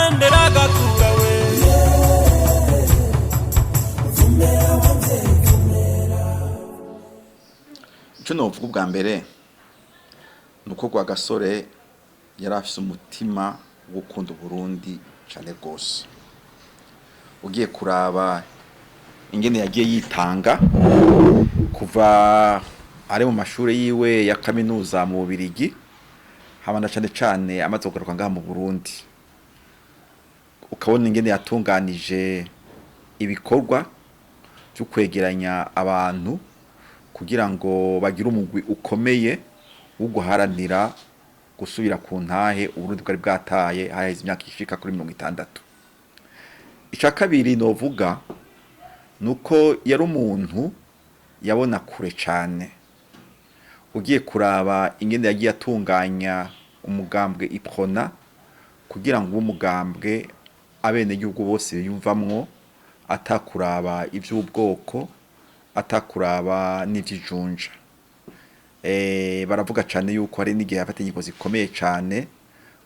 Amabendera agakura we. Vumera wavyeyi, vumera. Icyo novuga ubwa mbere ni uko Rwagasore yari afise umutima wo gukunda Uburundi cyane rwose. Ugiye kuraba ingene yagiye yitanga kuva ari mu mashuri yiwe ya kaminuza mu Bubirigi, habana cyane cyane amaze kugaruka ngaha mu Burundi, ukabona ingene yatunganije ibikorwa byo kwegeranya abantu kugira ngo bagire umugwi ukomeye wo guharanira gusubira ku ntahe Uburundi bwari bwataye haheze imyaka ishika kuri 60. Icya kabiri novuga ni uko yari umuntu yabona kure cyane. Ugiye kuraba ingene yagiye atunganya umugambwe Uprona kugira ngo ube umugambwe abenegihugu bose biyumvamwo, atakuraba iby'ubwoko, atakuraba n'ivy'ijunja. Baravuga cyane yuko hari n'igihe yafata ingingo zikomeye cyane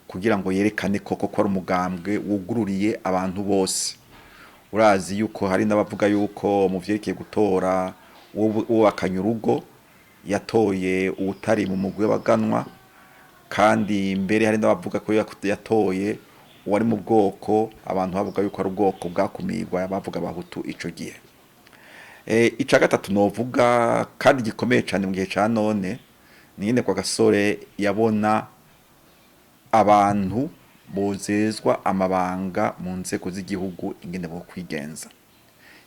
kugira ngo yerekane koko ko ari umugambwe wugururiye abantu bose. Urazi yuko hari n'abavuga yuko mu vyerekeye gutora uwubakanye urugo yatoye uwutari mu mugwi w'abaganwa, kandi mbere hari n'abavuga ko yatoye uwari mu bwoko abantu bavuga yuko ari ubwoko bwakumirwa, bavuga Abahutu ico gihe. Ica gatatu novuga kandi gikomeye cyane mu gihe ca none ni nyine kwa Gasore yabona abantu bozezwa amabanga mu nzego z'igihugu ingene bo kwigenza.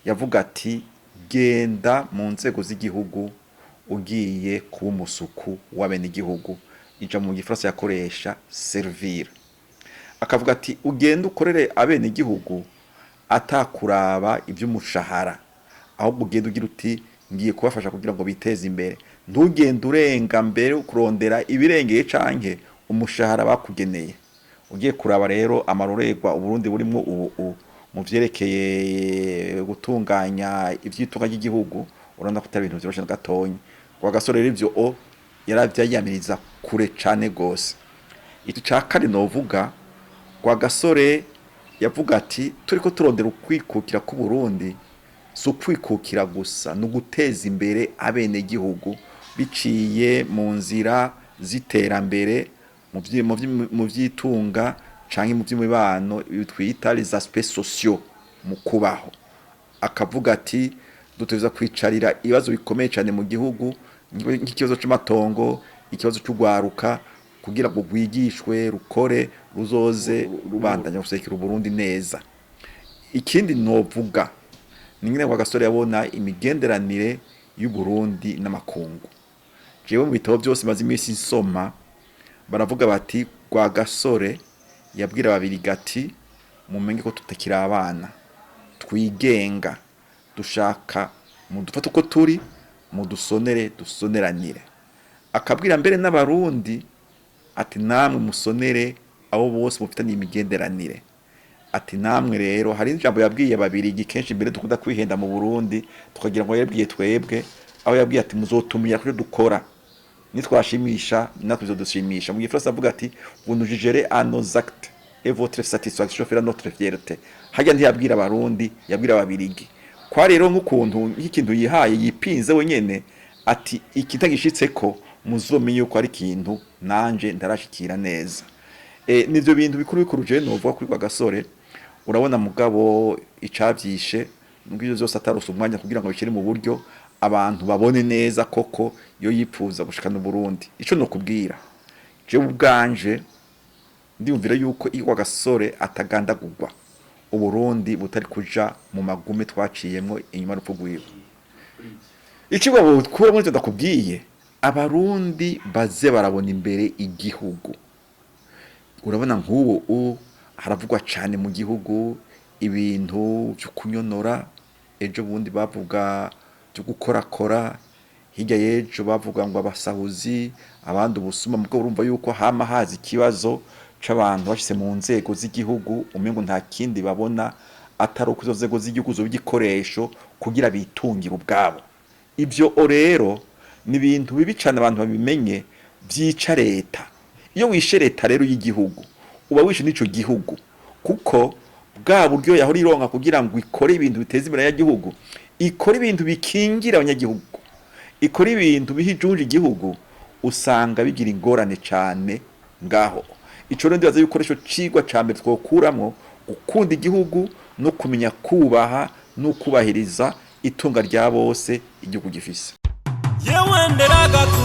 Yavuga ati: "Genda mu nzego z'igihugu ugiye kuba umusuku w'abenegihugu." Ijambo mu Gifaransa yakoresha "servir". Akavuga ati: "Ugende ukorere abenegihugu atakuraba iby'umushahara, ahubwo ugende ugira uti ngiye kubafasha kugira ngo biteze imbere. Ntugende urenga mbere kurondera ibirengeye canke umushahara bakugeneye." Ugiye kuraba rero amarorerwa Uburundi burimwo ubu mu vyerekeye gutunganya ivy'itunga ry'igihugu, urabona ko atari ibintu vyoroshe na gatonya. Rwagasore rero ivyo o yaravyiyamiriza kure cane gose. Ico ca kane novuga, Rwagasore yavuga ati: "Turiko turondera ukwikukira k'Uburundi, si ukwikukira gusa, ni uguteza imbere abenegihugu biciye mu nzira z'iterambere mu vy'itunga canke mu vy'imibano, twita les aspects sociaux mu kubaho." Akavuga ati: "Dutegerezwa kwicarira ibibazo bikomeye cyane mu gihugu, nk'ikibazo c'amatongo, ikibazo c'urwaruka, kugira ngo rwigishwe, rukore, ruzoze rubandanya gusekera Uburundi neza." Ikindi novuga ni ingene Rwagasore yabona imigenderanire y'Uburundi n'amakungu. Jewe mu bitabo byose maze iminsi nsoma, baravuga bati Rwagasore yabwira Ababirigi ati: "Mumenye ko tutakiri abana, twigenga, dushaka mudufate uko turi, mudusonere dusoneranire." Akabwira mbere n'Abarundi ati: "Namwe musonere abo bose mufitanye imigenderanire." Ati: "Namwe rero." Hari ijambo yabwiye Ababirigi, kenshi mbere dukunda kwihenda mu Burundi tukagira ngo yabwiye twebwe, aho yabwiye ati: "Muzotumira kuri dukora, nitwashimisha natwe bizodushimisha." Mu Gifaransa avuga ati: "Vous nous jugerez à nos actes et votre satisfaction fera notre fierté." Harya ntiyabwira Abarundi, yabwira Ababirigi. Kwa rero nk'ukuntu nk'ikintu yihaye yipinze wenyene, ati: "Ikitagishitseko muzomenye yuko ari ikintu nanje ndarashikira neza." Nivyo bintu bikuru bikuru je novuga kuri Rwagasore. Urabona mugabo icavyishe nubwo ivyo vyose atarose umwanya kugira ngo bishire mu buryo abantu babone neza koko iyo yipfuza gushikana Uburundi. Ico nokubwira jewe ubwanje, ndiyumvira yuko iyo Rwagasore atagandagurwa, Uburundi butari kuja mu magume twaciyemwo inyuma y'urupfu rwiwe. Icigwa bukura muri ivyo ndakubwiye, Abarundi baze barabona imbere igihugu. Urabona nk'ubu haravugwa cane mu gihugu ibintu vyo kunyonora, ejo bundi bavuga vyo gukorakora, hirya y'ejo bavuga ngo abasahuzi, abandi ubusuma. Mugabo urumva yuko hama haza ikibazo c'abantu bashitse mu nzego z'igihugu, umengo nta kindi babona atari uko izo nzego z'igihugu zoba igikoresho kugira bitungire ubwabo. Ivyo rero ni ibintu bibi cane, abantu babimenye, vyica leta. Iyo wishe leta rero y'igihugu, uba wishe n'ico gihugu. Kuko bwa buryo yahora ironka kugira ngo ikore ibintu biteza imbere abanyagihugu, ikore ibintu bikingira abanyagihugu, ikora ibintu biha ijunja igihugu, usanga bigira ingorane cane ngaho. Ico rero ndibaza yuko arico cigwa ca mbere twokuramwo: gukunda igihugu no kumenya kubaha no kubahiriza itunga rya bose igihugu gifise. Yewe nderagatura.